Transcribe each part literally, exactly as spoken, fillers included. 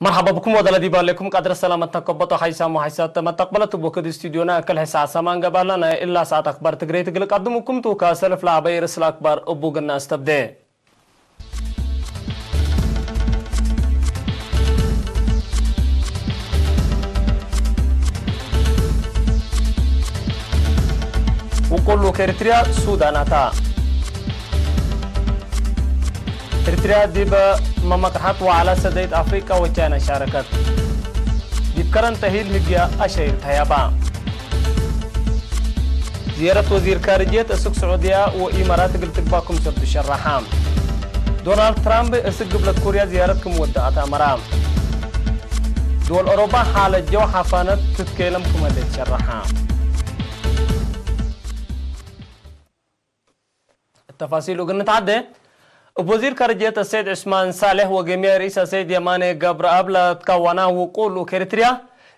መርሐባ ብኩም ወደለ ዲብ ሌኩም ቀድረ ሰላመት ተከበጦ ሓይሳም ወሓይሳት መተቅበለት እብ ወክድ ስቱድዮና እክል ሕሳ ሰማን ገብአላ ናይ እላ ሰዓት አክባር ትግሬ ትግል ቀድሙኩም ቱ። ከሰልፍ ለአበይ ርእስ ለአክባር እቡ ግና አስተብዴ። ውቁሉ ከኤርትርያ ሱዳናታ። ኤርትርያ ዲብ መመቅርሐት ወዐለ ሰደይት አፍሪቀ ወቻይና ሻረከት። ዲብ ከረን ተሂል ህግያ አሸይር ተህያባ። ዝያረት ወዚር ካርጅየት እስክ ስዑድያ ወኢማራት እግል ትግባእ ክምሰል ትሸረሐ። ዶናልድ ትራምፕ እስክ ግብለት ኮርያ ዝያረት ክም ወደአት አመራ። ድወል ኦሮባ ሓለት ጀው ሓፋነት ትትኬለም ክም ህሌት ሸረሐ። እተፋሲሉ እግል ንትዓዴ፣ እብ ወዚር ካርጅየት አሰይድ ዑስማን ሳልሕ ወጌምያይ ርኢስ አሰይድ የማኔ ገብረአብ ለትከወና ውቁል ልኡክ ኤሪትርያ፣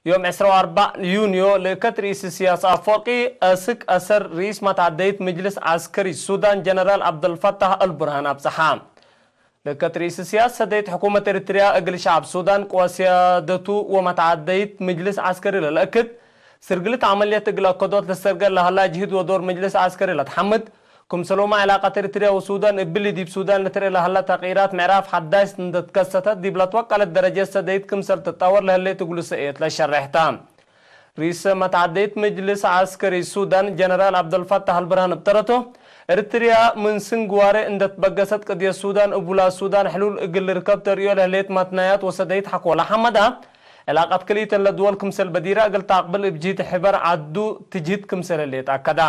ዮም ዕስራ ወአርበዕ ዩንዮ ልእከት ርኢስ እስያስ አፈወርቂ፣ አስክ አሰር ርኢስ መትዐደይት ምጅልስ ዐስከሪ ሱዳን ጀነራል ዐብደልፈታህ አልቡርሃን አብጸሐ። ልእከት ርኢስ እስያስ ሰደይት ሕኩመት ኤሪትርያ እግል ሸዐብ ሱዳን ቅወ ስያደቱ ወመትዐደይት ምጅልስ ዐስከሪ ለለአክድ፣ ስርግልት ዐመልየት እግል አከዶት ለሰርገ ለሀላ ጅህድ ወዶር ምጅልስ ዐስከሪ ለትሐምድ፣ ክምሰልሁመ ዕላቀት ኤሪትርያ ወሱዳን እብሊ ዲብ ሱዳን ለትርኤ ለሀላ ተቅይራት ምዕራፍ ሐዳስ እንዴ ትከሰተት ዲብ ለትወቀለት ደረጀት ሰደይት ክምሰል ትጠወር ለህሌት እግሉ ሰእየት ለሸሬሕ ተ። ርኢስ መትዐደይት ምጅልስ ዐስከሪ ሱዳን ጀነራል ዐብደልፈታህ አልብርሃን እብ ተረቱ፣ ኤሪትርያ ምን ስንግ ዋሬ እንዴ ትበገሰት ቅድየት ሱዳን እብ ውላድ ሱዳን ሕሉል እግል ልርከብ ተርእዮ ለህሌት መትናያት ወሰደይት ሐቆ ለሐመዳ፣ ዕላቀት ክልኢተን ለድወል ክምሰል በዲረ እግል ተአቅብል እብ ጅህት ሕበር ዐዱ ትጅህድ ክምሰል ህሌት አከዳ።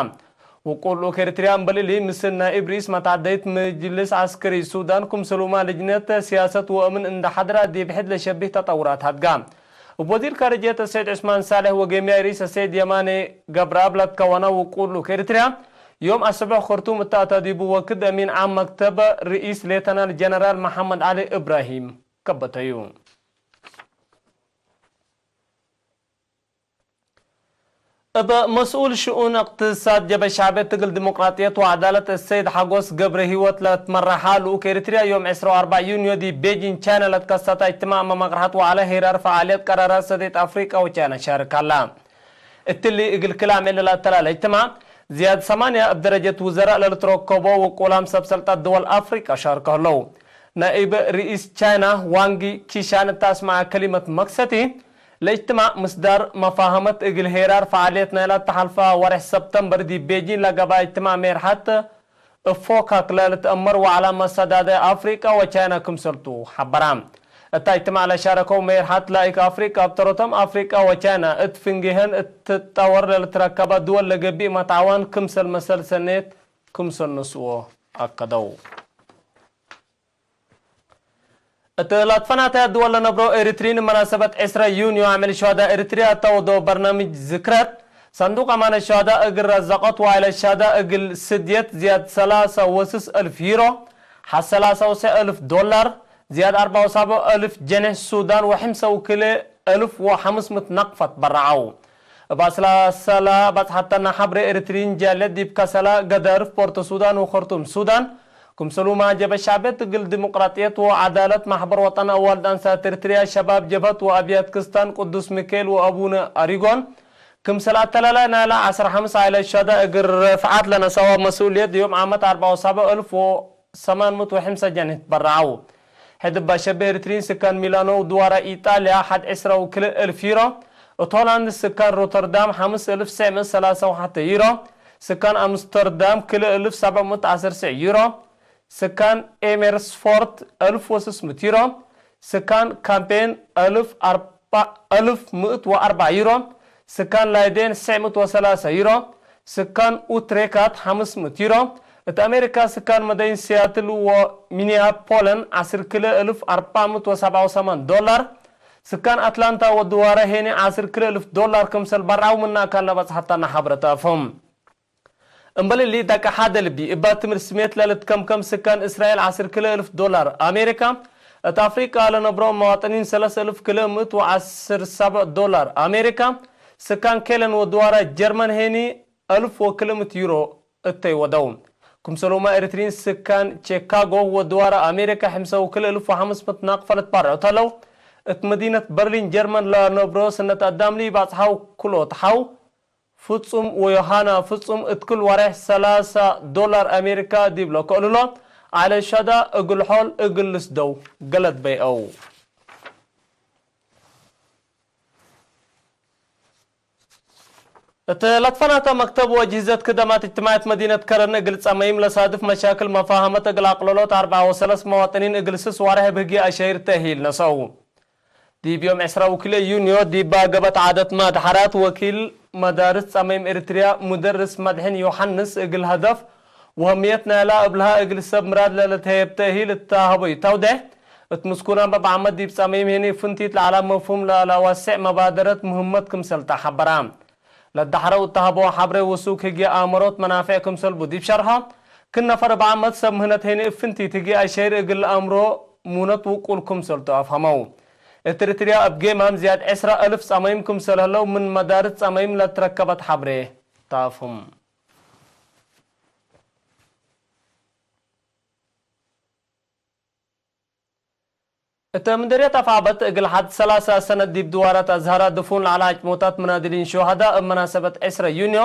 ውቁል ልኡክ ኤሪትርያ እምበል እሊ፣ ምስል ናይብ ርኢስ መትዐደይት ምጅልስ ዐስከሪ ሱዳን ክምሰልሁመ ልጅነት ስያሰት ወአምን እንዴ ሐድራ ዲብ ሕድ ለሸቢህ ተጠውራት ሀድጋ። እብ ወዚር ካርጅየት አሰይድ ዑስማን ሳልሕ ወጌምያይ ርኢስ አሰይድ የማኔ ገብረአብ ለትከወነ ውቁል ልኡክ ኤሪትርያ፣ ዮም አሰቡሕ ክርቱም እተ አተ ዲቡ ወክድ አሚን ዓም መክተብ ርኢስ ሌተናል ጀነራል መሐመድ ዐሊ እብራሂም ከበተዩ። እብ መስኡል ሽኡን እቅትሳድ ጀበ ሸዕብየት እግል ዲሞቅራጥየት ወዐዳለት እሰይድ ሐጎስ ገብረሂወት ለትመረሐ ልኡክ ኤሪትርያ፣ ዮም ዕስራ ወአርበዕ ዩንዮ ዲብ ቤጂን ቻይና ለትከሰተ እጅትማዕ መመቅርሐት ወዐለ ሄራር ፈዓልየት ቀራራት ሰዴት አፍሪቀ ወቻይና ሻርክ ሀላ። እትሊ እግል ክል አምዕል ለለአተላለ እጅትማዕ፣ ዝያድ ሰማንያ እብ ደረጀት ውዘራእ ለልትረከቦ ውቁላም ሰብ ሰልጠት ድወል አፍሪቀ ሻርከ ህለው። ናይብ ርኢስ ቻይና ዋንጊ ኪሻን እተ አስመዐ ከሊመት መክሰቲ፣ ለእጅትማዕ ምስዳር መፋሀመት እግል ሄራር ፈዓልየት ናይላ ተሐልፈ ወሬሕ ሰብተምበር ዲብ ቤጂን ለገብአ እጅትማዕ ሜርሐት እፎካክ ለልትአመር ወዐለ መሰዳድር አፍሪቀ ወቻይና ክምሰልቱ ሐበራ። እታ እጅትማዕ ለሻረከው ሜርሐት ላይክ አፍሪቀ እብ ተረቶም አፍሪቀ ወቻይና እት ፍንጌሀን እት ትጠወር ለልትረከበ ድወል ለገብእ መትዓዋን ክምሰል መሰል ሰኔት ክምሰል ነስኦ አከደው። እት ላትፈናተ ድወል ለነብሮ ኤሪትሪን መናሰበት ዕስረ ዩንዮ አምዕል ሸዋዳ ኤሪትርያ እተ ወዶ በርናምጅ ዝክረት፣ ሰንዱቅ አማነ ሸዋዳ እግል ረዘቀት ወአይለ ሸሃዳ እግል ስድየት ዝያድ ሰላሰ ወስስ እልፍ ዩሮ፣ ሐ ሰላሰ ወሰዕ እልፍ ዶላር፣ ዝያድ አርበዕ ወሳብዕ እልፍ ጀኔሕ ሱዳን ወሕምሰ ወክልኤ እልፍ ወሐምስ ምእት ነቅፈት በረዐው። እብ አስላሰላ በጽሐተና ሐብሬ ኤሪትሪን ጃልየት ዲብ ከሰላ፣ ገደርፍ፣ ፖርት ሱዳን ወኸርቱም ሱዳን፣ ክምሰልሁመ ጀብሀት ሸዕብየት እግል ዲሞቅራጥየት ወዐዳለት፣ ማሕበር ወጠን አዋልድ አንሳት ኤሪትርያ፣ ሸባብ ጀብሀት ወአብያት ክስታን ቅዱስ ሚካኤል ወአቡነ አሪጎን፣ ክምሰል አተላላይ ናይላ ዐስር ሐምስ ዐይለት ሸዳ እግል ርፍዓት ለነሰአወ መስኡልየት ዮም ዓመት አርበዕ ወሳብዕ እልፍ ወሰማን ምእት ወሐምሳ ጀኔ ትበረዐው። ሕድ እባ ሸብህ ኤሪትሪን ስካን ሚላኖ ወድዋረ ኢጣልያ ሐድ ዕስራ ወክልኤ እልፍ ዩሮ፣ እት ሆላንድ ስካን ሮተርዳም ሐምስ እልፍ ትሰዕ ምእት ሰላሳ ወሐተ ዩሮ፣ ስካን አምስተርዳም ክልኤ እልፍ ሰብዕ ምእት ዐስር ዩሮ፣ ስካን ኤሜርስፎርት እልፍ ወስስ ምእት ዩሮ፣ ስካን ካምፔን እልፍ አርበዕ እልፍ ምእት ወአርበዕ ዩሮ፣ ስካን ላይዴን ትስዕ ምእት ወሰላሳ ዩሮ፣ ስካን ኡትሬካት ሐምስ ምእት ዩሮ፣ እት አሜሪካ ስካን መደይን ሲያትል ወሚኒያፖለን ዐስር ክልኤ እልፍ አርበዕ ምእት ወሰብዓ ወሰማን ዶላር፣ ስካን አትላንታ ወድዋረ ሄኒ ዐስር ክልኤ እልፍ ዶላር ክምሰል በርዐው ምነ አካን ለበጽሐተነ ሐብረት አፍህም። እምበል እሊ፣ ደቂ ሐደ ልቢ እባ ትምህርት ስሜት ለልትከምከም ስካን እስራኤል ዐስር ክልኤ እልፍ ዶላር አሜሪካ፣ እት አፍሪቃ ለነብሮ መዋጥኒን ሰለስ እልፍ ክልኤ ምእት ወዐስር ሰብዕ ዶላር አሜሪካ፣ ስካን ኬለን ወድዋረ ጀርመን ሄኒ እልፍ ወክልኤ ምእት ዩሮ እተይ ወደው። ክምሰልሁመ ኤሪትሪን ስካን ቼካጎ ወድዋረ አሜሪካ ሕምሰ ወክልኤ እልፍ ወሐምስ ምእት ናቅፈ ልትባረዑ ተለው። እት መዲነት በርሊን ጀርመን ለነብሮ ስነት አዳምሊ ባጽሓው ክሎት ሓው ፍጹም ወዮሃና ፍጹም እት ክል ወሬሕ ሰላሳ ዶላር አሜሪካ ዲብ ለከእልሎ ዐለ ሸዳ እግል ሖል እግል ልስደው ገለድ በይአው። እት ለትፈናተ መክተብ ወእጅህዘት ክደማት እጅትማዕየት መዲነት ከረን እግል ጸመይም ለሳድፍ መሻክል መፋሀመት እግል አቅለሎት አርበዓ ወሰለስ መዋጥኒን እግል ስስ ዋርሕ እብ ህግየ አሻይር ተእሂል ነሰው። ዲብ ዮም ዕስራ ወክልኤ ዩንዮ ዲባ ገበት ዓደት ማድሐራት ወኪል መዳርስ ጸመይም ኤሪትርያ ሙደርስ መድሕን ዮሐንስ እግል ሀደፍ ወህምየት ናይላ እብልሃ እግል ሰብ ምራድ ለልትሀየብ ተእሂል እተ ሀቦይ ተውዴሕ እት ምስኩናም እብ ዓመት ዲብ ጸመይም ሄኒ ፍንቲት ለዐላ መፍሁም ለለአዋሴዕ መባደረት ምህመት ክምሰልታ ሐበራ። ለዳሕረው እተ ሀበው ሐብሬ ውሱክ ህግየ አእመሮት መናፌዕ ክምሰልቡ ዲብ ሸርሖ፣ ክል ነፈር እብ ዓመት ሰብ ምህነት ሄኒ እብ ፍንቲት ህግየ አሸይር እግል ለአምሮ ሙነት ውቁል ክምሰልቱ አፍሀመው። እት ኤሪትርያ እብ ጌማም ዝያድ ዕስራ አልፍ ጸመይም ክምሰል ህለው ምን መዳርስ ጸመይም ለትረከበት ሐብሬ ተአፍህም። እተ ምደርየት አፍዐበት እግል ሐድ ሰላሳ ሰነት ዲብ ድዋራት አዝሀራ ድፉን ለዐለ አጭሞታት መናድሊን ሹሀዳ እብ መናሰበት ዕስራ ዩንዮ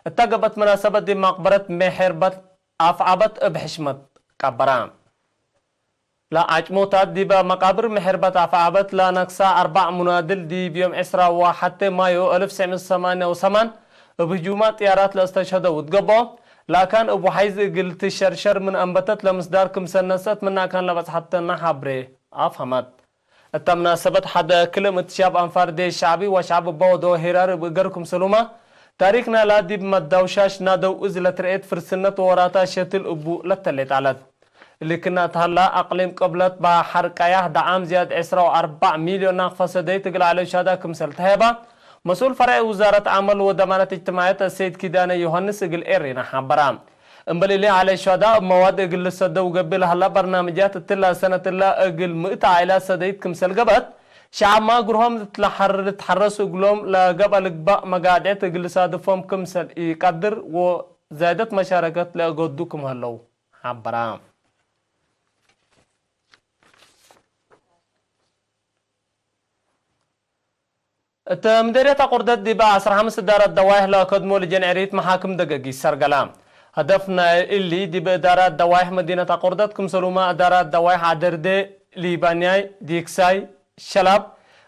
እተ ገብአት መናሰበት ዲብ መቅበረት ምሔርበት አፍዐበት እብ ሕሽመት ቀበራ። ለአጭሞታት ዲበ መቃብር ምሔርበት አፍዐበት ለነክሳ አርበዕ ሙናድል ዲብ ዮም ዕስራ ወሐቴ ማዮ አልፍ ትስዕ ምእት ሰማንያ ወሰማን እብ ህጁማት ጥያራት ለአስተሽሀደው እት ገብኦ፣ ላካን እብ ወሐይዝ እግል ትሸርሸር ምን አንበተት ለምስዳር ክምሰል ነስአት ምነ አካን ለበጽሐተነ ሐብሬ አፍሀመት። እተ ምናሰበት ሐደ ክልም እት ሻብ አንፋር ዴሽ ሸዕቢ ወሸዕብ እበ ወደወ ሄራር እብ እገር ክምሰሉመ፣ ታሪክ ናይላ ዲብ መዳውሻሽ ናደው እዝ ለትርኤት ፍርስነት ወወራታ ሸትል እቡ ለተሌት ዐለት። እሊ ክና እት ሀላ፣ አቅሊም ቅብለት በሐር ቀያሕ ደዓም ዝያድ ዕስራ ወአርበዕ ሚልዮን ናቅፈ ሰደይት እግል ዐለ ሸዳ ክምሰል ተሀየባ፣ መስኡል ፈርዕ ውዛረት ዐመል ወደማነት እጅትማዕየት አሰይድ ኪዳነ ዮሐንስ እግል ኤሬና ሐበራ። እምበል እሊ፣ ዐለ ሸዳ እብ መዋድ እግል ልሰደው ገብእ ለሀላ በርናምጃት፣ እትላ ሰነት እላ እግል ምእት ዓኢላት ሰደይት ክምሰል ገብአት፣ ሸዐብመ እግርሆም ልትሐረስ እግሎም ለገብአ ልግባእ መጋድዕት እግል ልሳድፎም ክምሰል ኢቀድር ወዛይደት መሻረከት ለእገዱ ክም ሀለው ሐበራ። እት ምዴርየት አቁርደት ዲብ ዐስራ ሐምስ እዳራት ደዋይሕ ለከድሞ ልጀን ዕሪት መሓክም ደገጊት ሰርገላ። ሀደፍ ናይ እሊ፣ ዲብ እዳራት ደዋይሕ መዲነት አቁርደት ክምሰሉመ እዳራት ደዋይሕ አደርዴ፣ ሊባንያይ፣ ዲክሳይ፣ ሸላብ፣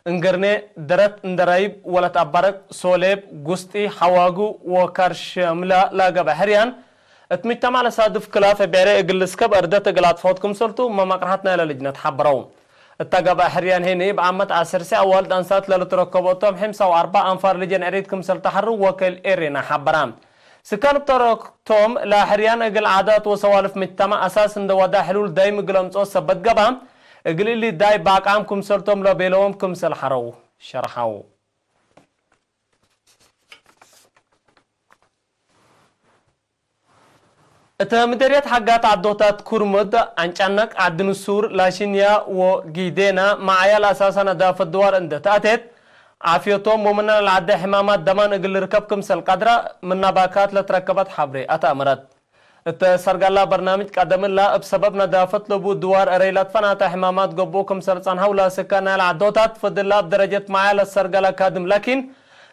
እንገርኔ፣ ደረት እንደራይብ፣ ወለት አባረቅ፣ ሶሌብ፣ ጉስጢ፣ ሐዋጉ ወካርሸምላ ለገብአ ሕርያን፣ እት ምጅተማዕ ለሳድፍ ክላፍ ብዕሬ እግል ልስከብ እርደት እግል አጥፍኦት ክምሰልቱ መመቅርሐት ናይለ ልጅነት ሐበረው። እተ ገብአ ሕርያን ሄኒ እብ ዓመት ዐሰርሰ አዋልድ አንሳት ለልትረከቦቶም ሕምሳ ወአርበዕ አንፋር ልጀን ዕሪት ክምሰል ተሐርው ወኪል ኤሬና ሐበረ። ስካን እብ ተረክቶም ለሕርያን እግል ዓዳት ወሰዋልፍ ምጅተማዕ አሳስ እንደ ወዳ ሕሉል ዳይም እግል አምጽኦ ሰበት ገብአ፣ እግል እሊ ዳይ በአቃም ክምሰልቶም ለቤለዎም ክምሰል ሐረው ሸርሐው። እተ ምደርየት ሐጋት ዐዶታት ኩርምድ፣ አንጫነቅ፣ ዐዲ ንሱር፣ ላሽንያ ወጊዴና መዓያል አሳሰ ነዳፈት ድዋር እንዴ ተአቴት፣ ዓፍየቶም ወምነ ለዐደ ሕማማት ደማን እግል ልርከብ ክምሰል ቀድረ፣ ምነ ባካት ለትረከበት ሐብሬ አተአምረት። እተ ሰርጋላ በርናምጅ ቀደም እላ፣ እብ ሰበብ ነዳፈት ለቡ ድዋር እረይ ለትፈናተ ሕማማት ገብኦ ክምሰል ጸንሐው ለስካን ናይለ ዐዶታት፣ ፍድላ እብ ደረጀት መዓያል አሰርገለ ካድም ላኪን፣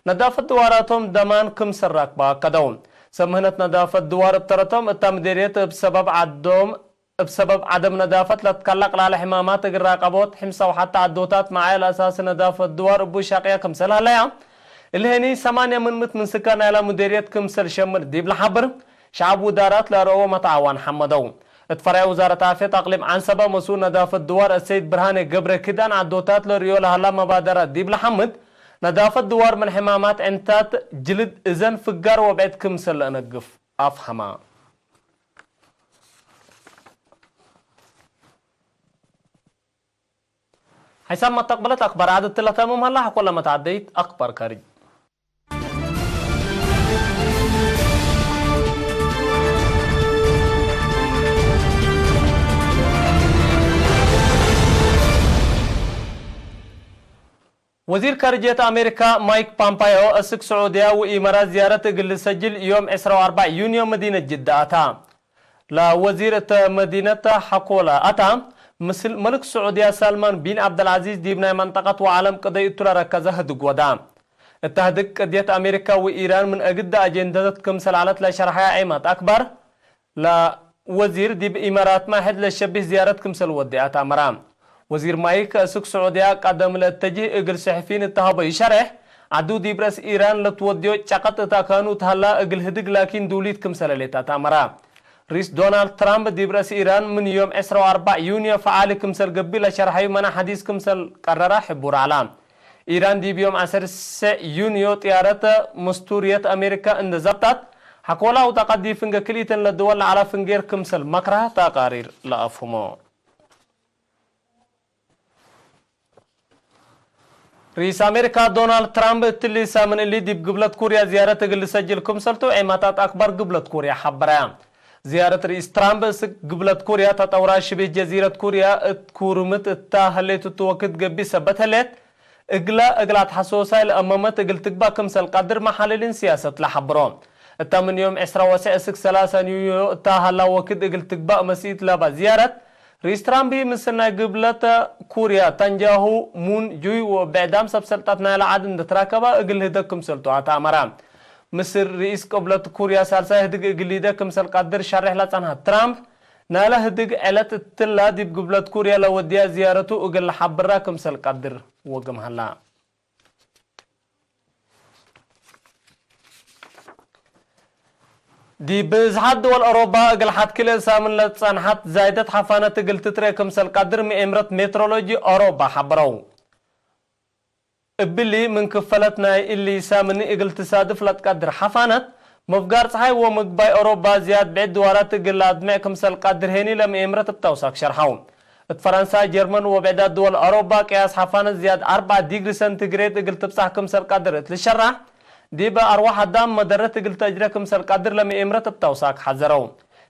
ነዳፈት ድዋራቶም ደማን ክምሰል ራክበ አከደው። ሰብ ምህነት ነዳፈት ድዋር እብ ተረቶም፣ እተ ምዴርየት እብ ሰበብ ዐዶም፣ እብ ሰበብ ዐደም ነዳፈት ለትከለቅ ላለ ሕማማት እግል ራቀቦት፣ ሕምሳ ወሐተ ዐዶታት መዓያል አሳሲ ነዳፈት ድዋር እቡ ሻቅየ ክምሰል ሀለያ፣ እሊ ሄኒ ሰማንያ ምን ምት ምን ስካን ናይላ ምዴርየት ክምሰል ሸምል ዲብ ለሐብር፣ ሸዐብ ውዳራት ለአርአዎ መትዓዋን ሐመደው። እት ፈርዕ ውዛረት ዓፍየት አቅሊም ዐንሰበ መስኡል ነዳፈት ድዋር አሰይድ ብርሃኔ ገብረ ኪዳን ዐዶታት ለርእዮ ለሀላ መባደራ ዲብ ለሐምድ፣ ነዳፈት ድዋር ምን ሕማማት ዕንታት፣ ጅልድ፣ እዘን፣ ፍጋር ወብዕድ ክምሰል ለአነግፍ አፍሀመ። ሐይሳም መተቅበለት አክባር ዐድ እትለ ተምም ሀላ፣ ሐቆለ መትዐደይት አክባር ካርጅ። ወዚር ካርጅየት አሜሪካ ማይክ ፓምፓዮ እስክ ስዑድያ ወኢመራት ዝያረት እግል ልሰጅል ዮም ዕስራ ወአርበዕ ዩንዮ መዲነት ጅዳ አታ። ለወዚር እተ መዲነት ሐኮለ አታ። ምስል መልክ ስዑድያ ሳልማን ቢን ዐብደልዐዚዝ ዲብ ናይ መንጠቀት ወዓለም ቅደይ እቱ ለረከዘ ህድግ ወዳ። እተ ህድግ ቅድየት አሜሪካ ወኢራን ምን አግደ አጀንደተት ክምሰል ዐለት ለሸርሐየ ዔማት አክባር፣ ለወዚር ዲብ ኢማራት ማሕድ ለሸቢህ ዝያረት ክምሰል ወዴ አትአመራ። ወዚር ማይክ እስክ ስዑድያ ቀደም ለእተጅህ እግል ሰሕፊን እተ ሀበዩ ሸሬሕ፣ ዐዱ ዲብ ረአስ ኢራን ለትወድዮ ጨቀጥ እት አካኑ እት ሀላ እግል ህድግ ላኪን ዱሊት ክምሰለ ሌት አትአመራ። ሪስ ዶናልድ ትራምፕ ዲብ ረአስ ኢራን ምን ዮም ዕስራ ወአርበዕ ዩንዮ ፈዓሊ ክምሰል ገብእ ለሸርሐዩ መና ሐዲስ ክምሰል ቀረረ ሕቡር ዐላ። ኢራን ዲብ ዮም ዐሰር ዩንዮ ጥያረት ምስቱርየት አሜሪካ እንደ ዘብጣት፣ ሐኮላ አውጠቀት ዲብ ፍንጌ ክልኢተን ለድወል ለዐላ ፍንጌር ክምሰል መክረህ ተቃሪር ለአፍህሞ። ርኢስ አሜሪካ ዶናልድ ትራምፕ እትሊ ሳምን እሊ ዲብ ግብለት ኩርያ ዝያረት እግል ልሰጅል ክምሰልቱ ዔማታት አክባር ግብለት ኩርያ ሐበረ። ዝያረት ርኢስ ትራምፕ እስክ ግብለት ኩርያ ተጠውራ ሽቢህ ጀዚረት ኩርያ እት ኩርምት እታ ህሌት እቱ ወክድ ገብእ ሰበት ህሌት፣ እግለ እግል አትሐሶሳይ ለአመመት እግል ትግባእ ክምሰል ቀድር መሐልሊን ሲያሰት ለሐብሮ። እተ ምን ዮም ዕስራ ወሰዕ እስክ ሰላሳ ዩንዮ እታ ሀላ ወክድ እግል ትግባእ መስኢት ለባ ዝያረት፣ ርኢስ ትራምፕ ምስል ናይ ግብለት ኩርያ ታንጃሁ ሙን ጁይ ወብዕዳም ሰብ ሰልጣት ናይለ ዐድ እንደ ትራከባ እግል ህደግ ክምሰልቱ አትአመረ። ምስል ርኢስ ቅብለት ኩርያ ሳልሳይ ህድግ እግል ሊደ ክምሰል ቀድር ሸሬሕ ለጸንሐ ትራምፕ፣ ናይለ ህድግ ዐለት እትላ ዲብ ግብለት ኩርያ ለወድያ ዝያረቱ እግል ለሐብራ ክምሰል ቀድር ወግም ሀላ። ዲብ ብዝሓት ድወል አውሮፓ እግል ሐት ክልኤ ሳምን ለጸንሐት ዛይደት ሐፋነት እግል ትትረኤ ክምሰል ቀድር መኤምረት ሜትሮሎጂ አውሮፓ ሐበረው። እብሊ ምን ክፈለት ናይ እሊ ሳምን እግል ትሳድፍ ለትቀድር ሐፋነት፣ መፍጋር ጸሓይ ወምግባይ አውሮፓ ዝያድ ብዕድ ድዋራት እግል ለአድምዕ ክምሰል ቀድር ሄኒ ለመኤምረት እብ ተውሳክ ሸርሐው። እት ፈረንሳይ፣ ጀርመን ወብዕዳት ድወል አውሮፓ ቅያስ ሐፋነት ዝያድ አርበዕ ዲግሪ ሰንቲግሬድ እግል ትብጻሕ ክምሰል ቀድር እት ልሸራሕ፣ ዲበ አርወሕ አዳም መደረት እግል ተጅረ ክምሰል ቀድር ለመኤምረት እብ ተውሳክ ሐዘረው።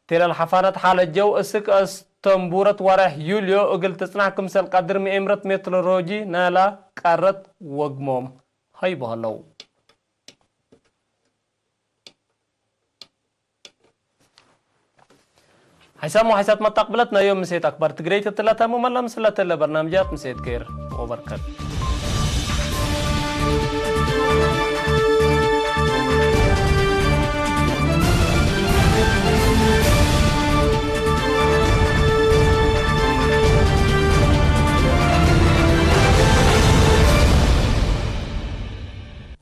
ቴለል ሐፋነት ሓለት ጀው እስክ አስተንቡረት ወሬሕ ዩልዮ እግል ትጽናሕ ክምሰል ቀድር መኤምረት ሜትሮሎጂ ናይላ ቃረት ወግሞም ሀይቦ ሀለው። ሓይሳም ወሓይሳት መጣቅብለት ናይ ዮም ምሴት አክባር ትግሬ ትትለተ ሙመላ ምስለተ ለበርናምጃት ምሴት ኬር ወበርከት።